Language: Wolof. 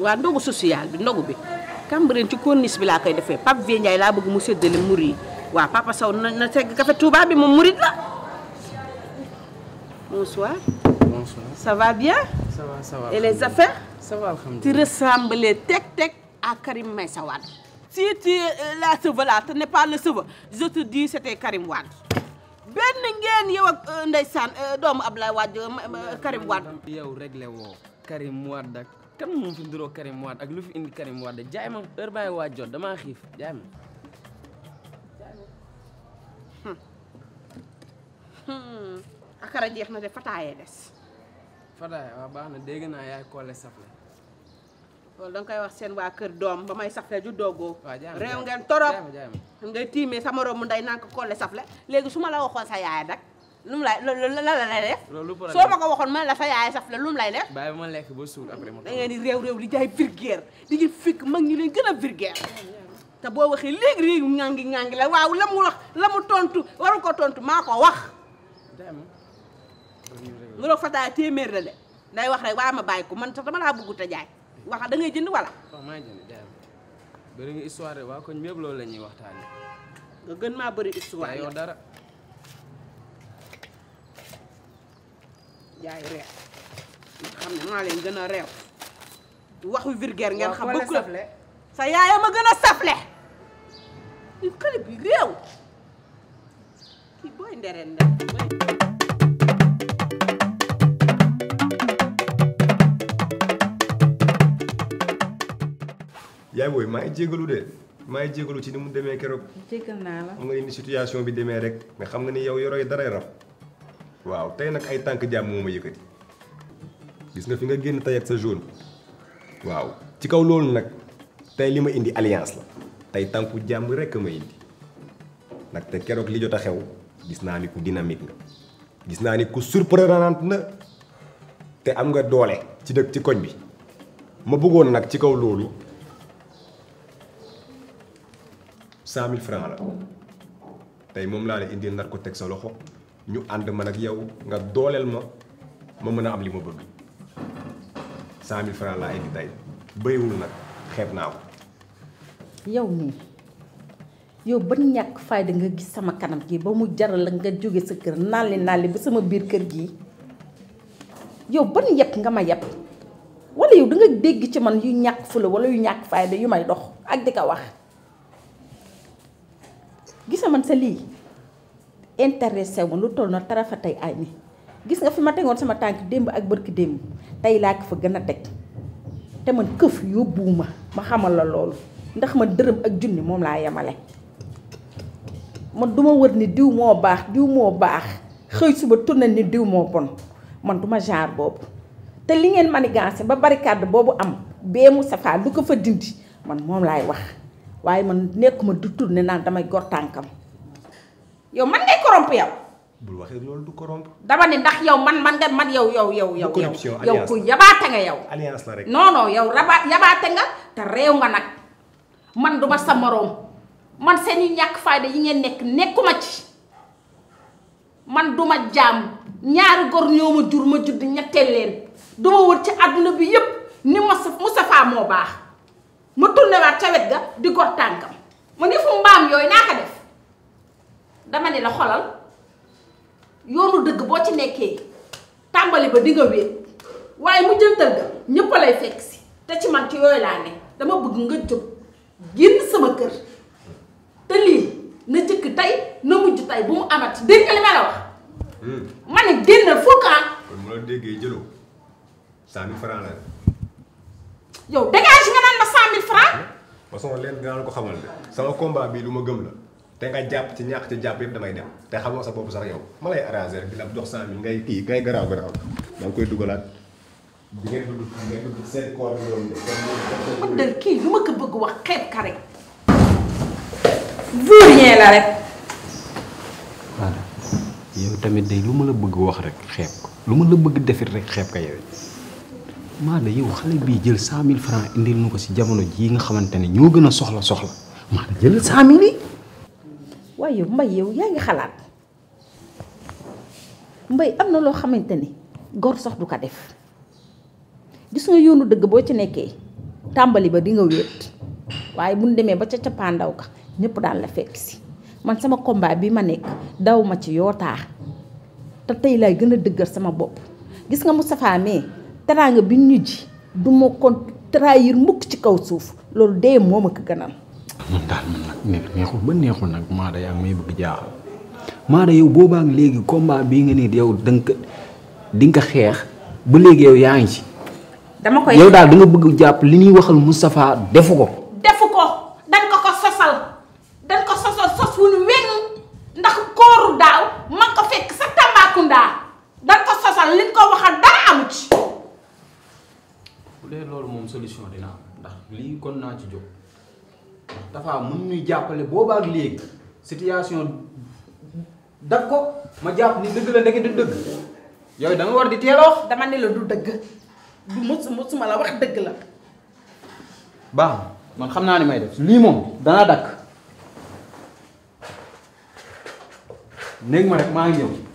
waa ndogu social bi ndogu bi Cambérène ci corniche bi laa koy defee Pape Vieux Ndiaye laa bëgg mu séddale muri yi waaw Papa Sow na segg café Touba bi moom murit la. Bonsoir. Bonsoir. Ça va bien? Ça va. Et les affaires? Ça va, alhamdoulilah. Tu ressemblais tec à Karim Meïssa Wade. Si tu la cheveux là, ce n'est pas le cheveu, je te dis c'était Karim Wade. benn ngeen yow ak ndeysaan doomu Ablaye Wade Karim Wade. yow réglé woo Karim Wade ak kan moom fi nduroo Karim Wade ak lu fi indi Karim Wade jaay ma heure bàyyi waaj jot damaa xiif jaay ma. akara jeex na de fataayee des. Fataaya waaw baax na dégg naa yaay koole safle. loolu da nga koy wax seen waa kër doom ba may safle ju doogoo. waaw jaay ma réew ngeen torop jaay ma ngay tiimee sa moroom mu ndey naan ko kolle safle léegi su ma la waxoon sa yaay nag lu mu lay la lay def. loolu problème soo ma ko waxoon man la sa yaay safle lu mu lay def. bàyyi ba ma lekk ba suur après ma. da ngeen di réew di jaay vulgaire di ngeen fikk mag ñi leen gën a vulgaire te boo waxee léegi réew ŋàngi la waaw la mu wax la mu tontu waru ko tontu maa ko wax. jaay ma. nga doon fataay téeméer la de day wax rek waa ma bàyyi ko man sax dama laa bëggut a jaay wax da ngay jënd wala. waaw maa ngi jënd jaay ma. bëri nga histoire waa koñ yëpp loolu la ñuy waxtaanee. nga gën maa bëri histoire yow dara. jaay reew nga xam ne maa leen gën a reew waxu vulgaire ngeen xam bëgg la sa yaaya ma gën a safle i xale bi réew kii booy ndereen nde yaay booy maa ngi jégalu de maa ngi jégalu ci ni mu demee keroog. jégal naa la. xam nga ni situation bi demee rek mais xam nga ni yow yorooy daray rab waaw tey nag ay tànk jàmm moo ma yëkkati gis nga fi nga génn tey ak sa jaune waaw ci kaw loolu nag tey li ma indi alliance la tey tànku jàmm rek a ma indi nag te keroog li jot a xew gis naa ni ku dynamique nga gis naa ni ku surprenante na te am nga doole ci dëkk ci koñ bi ma bëggoon nag ci kaw loolu 100 000 francs la tey moom laa la indi nar ko teg sa loxo ñu ànd man ak yow nga dooleel ma mën a am li ma bëgg 100 000 francs laa indi tey bëriwul nag xeeb naa ko. yow mii yow ba ñàkk fayda nga gis sama kanam gi ba mu jaral la nga jóge sa kër nalli ba sama biir kër gi yow ban yepp nga ma yepp wala yow da nga dégg ci man yu ñàkk fula wala yu ñàkk fayda yu may dox ak di ko wax gisa man sa lii intéressé wu lu toll na tarafa tey ay ni gis nga fi ma tegoon sama tànk démb ak bërki démb tey laa ko fa gën a teg te man këf yóbbuwuma ma xamal la loolu ndax man dërëm ak junni moom laa yemale man duma wër ni diw moo baax xëy suba tourné ni diw moo bon man duma genre boobu te li ngeen manigancé ba barricade boobu am bee mu safaa lu ko fa dindi man moom laay wax waaye man nekkuma du tourné naan damay gor tànkam yow man ngay corrompre yow. bul waxee loolu du corrompre. dama ne ndax yow man yow. corruption yow ku yabaate nga yow. alliance la rek. non yow yabaate nga te réew nga nag man duma sa moroom man seen yu ñàkk fayda yi ngeen nekkuma ci man duma jaam ñaari gor ñoo ma jur ma judd ñetteel leen duma wër ci àdduna bi yépp ni Moustapha moo baax ma tourné waat ca wet ga di gor tànkam ma ne fu mbaam yooyu naa ko def dama ne la xolal yoonu dëgg boo ci nekkee tàmbali ba di nga wéet waaye mu jëntal ga ñëpp lay fekk si te ci man ci yooyu laa ne dama bëgg nga jóg génn sama kër te lii na jëkk tey na mujj tey bu mu amati dégg nga li ma la wax. ma ne génnal fulkaan. kon mu la déggee jëloo 100 000 francs la. yow dégage nga naan ma 100 000 francs. façon leen dinaa ko xamal de sama combat bii lu ma gëm la te nga jàpp ci ñàkk ci jàpp yëpp damay dem te xamoo sa bopp sax yow ma lay arranger rek di la jox 100 000 ngay kii ngay garaaw da nga koy dugalaat di ngeen dugg seen koor bi loolu man de kii lu ma ko bëgg wax xeeb ka rek. vaurien la rek. voilà yow tamit day lu ma la bëgg wax rek xeeb ko lu ma la bëgg defit rek xeeb ka yow maa da yow xale bii jël 100 000 francs indil nu ko si jamono jii nga xamante ne ñoo gën a soxla maa da jël 100 000 yi. waaye yow mbay yow yaa ngi xalaat mbay am na loo xamante ni gor sax du ko def gis nga yoonu dëgg boo ci nekkee tàmbali ba di nga wéet waaye bu ñu demee ba ca cappaandaw ka ñëpp daan la fekk si man sama combat bi ma nekk daw ma ci yootaa te tey laay gën a dëggal sama bopp gis nga Moustapha mais teraanga bi ñu ji du ma ko trahir mukk ci kaw suuf loolu dee moo ma ko gënal. man daal man nag neexul ba neexul nag Maada yaa may bëgg jaaxal Maada yow boobaa léegi combat bii nga nii yow di nga xeex ba léegi yow yaa ngi ci. dama koy yow daal da nga bëgg jàpp li ñuy waxal Moustapha defu ko. defu ko dañ ko sosal dañ ko sosal sos wu ñu weñ ndax kóoru daaw man ko fekk sa Tambacounda dañ ko sosal liñ ko waxal dara amu ci. bu dee loolu moom solution dina am ndax lii kon naa ci jóg dafa mën ñuy jàppale boobaa léegi situation dag ko ma jàpp ni dëgg la ndeke du dëgg yow da nga war di teel a wax. dama ne la du dëgg du musuma la wax dëgg la. baax man xam naa ni may def lii moom danaa dakk néeg ma rek maa ngi ñëw.